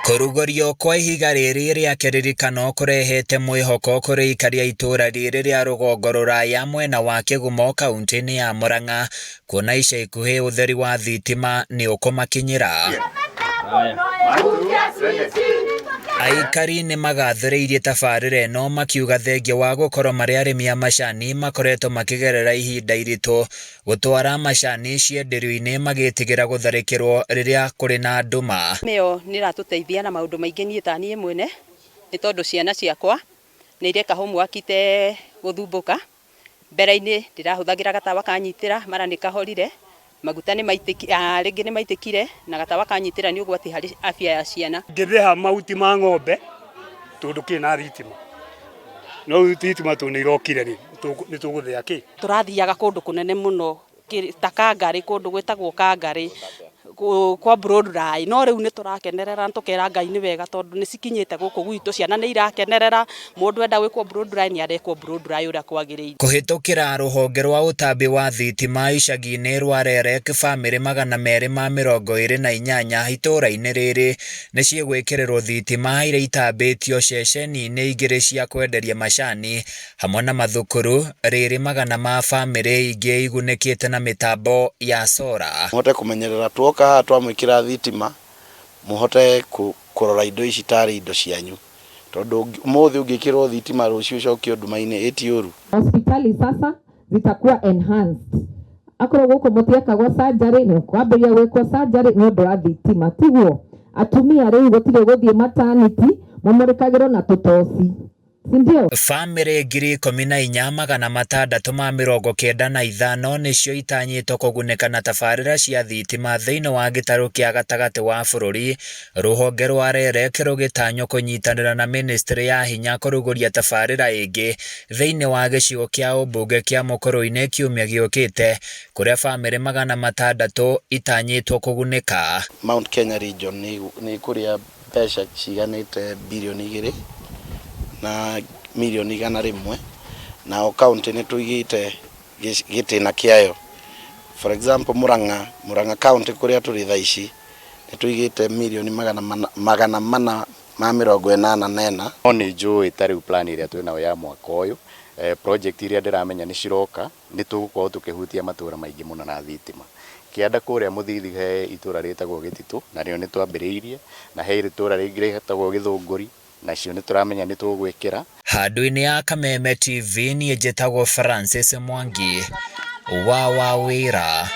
Kũrugũrio kwa ihiga rĩrĩ rĩa kĩririkano kũrehete mwĩhoko kũrĩ aikari a itũũra rĩrĩ rĩa rũgongo rũraya mwena wa Kĩgumo kauntĩ-inĩ ya Murang'a kuona ica ikuhĩ ũtheri wa thitima nĩ ũkũmakinyĩra. Aikari nĩ magathĩrĩirie tabarĩra ĩno makiuga thengia wa gũkorwo marĩ arĩmi a macani makoretwo makĩgerera ihinda iritũ gũtwara macani cienderio-inĩ magĩtigĩra gũtharĩkĩrwo rĩrĩa kũrĩ na nduma. Ĩyo nĩ ĩratũteithia na maũndũ maingĩ niĩ ta niĩ mwene, nĩ tondũ ciana ciakwa nĩ ireka homework itegũthumbũka. Mbere-inĩ ndĩrahũthagĩra gatawa kanyitĩra mara nĩ kahorire, maguta nĩ rĩngĩ nĩ maitĩkire na gatawa kanyitĩra nĩ ũgwati harĩ afya ya ciana. Ngĩthĩha mahuti ma ng'ombe tondũ kĩ na thitima, no rĩu thitima tondũ nĩ irokire rĩ, nĩ tũgũthĩa kĩ? Tũrathiaga kũndũ kũnene mũno ta Kangarĩ, kũndũ gwĩtagwo Kangarĩ kwa Broadline, no rĩu nĩ tũrakenerera na tũkera Ngai nĩ wega tondũ nĩ cikinyĩte gũkũ gwitũ, ciana nĩ irakenerera, mũndũ enda gwĩkwo blow dry nĩ arekwo blow dry ũrĩa kwagĩrĩire. Kũhĩtũkĩra rũhonge rwa ũtambi wa thitima icagi-inĩ rwa REREC bamĩrĩ 228 itũũra-inĩ rĩrĩ nĩ ciĩgwĩkĩrĩrwo thitima iria itambĩtio ceceni-inĩ igĩrĩ cia kwenderia macani hamwe na mathukuru rĩrĩ magana ma bamĩrĩ ingĩ igunĩkĩte na mĩtambo ya solar. Mũhote kũmenyerera twoka haha twamwĩkĩra thitima mũhote kũrora indo ici tarĩ indo cianyu tondũ ũmũthĩ ũngĩkĩrwo thitima rũciũ ũcokio nduma-inĩ ĩ ti ũru? Hospitali sasa zitakuwa enhanced akorwo gũkũ mũtiekagwo surgery nĩ kwambĩrĩria gwĩkwo surgery nĩ ũndũ wa thitima tiguo atumia rĩu gũtirĩ gũthiĩ maternity mũmũrĩkagĩrwo na tũtoci sindio? Bamĩrĩ 14,695 nĩcio itanyĩtwo kũgunĩka na tabarĩra cia thitima thĩinĩ wa gĩtarũ kĩa gatagatĩ wa bũrũri, rũhonge rwa REREC rũgĩtanywo kũnyitanĩra na mĩnĩstrĩ ya hinya kũrugũria tabarĩra ĩngĩ thĩinĩ wa gĩcigo kĩa ũmbunge kĩa Mũkũrũ-inĩ kiumia gĩũkĩte kũrĩa bamĩrĩ 600 itanyĩtwo kũgunĩka. Mount Kenya region nĩ ĩkũrĩa mbeca ciganĩte birioni igĩrĩ na mirioni 100, na o county nĩ tũigĩte gĩtĩna kĩayo. For example Murang'a, Murang'a county kũrĩa tũrĩ thaa ici nĩ tũigĩte mirioni 484. No nĩ njũĩ ta rĩu plan ĩrĩa twĩnayo ya mwaka ũyũ, project iria ndĩramenya nĩ ciroka, nĩ tũgũkorwo tũkĩhutia matũra maingĩ mũno na thitima. Kĩanda kũrĩa Mũthithi he itũra rĩtagwo Gĩtitũ, narĩo nĩ twambĩrĩirie, na he itũra rĩngĩ rĩtagwo Gĩthũngũri, nacio nĩ tũramenya nĩ tũgwĩkĩra. Handũ-inĩ ya Kameme TV niĩ njĩtagwo Francis Mwangi wa Wawĩra.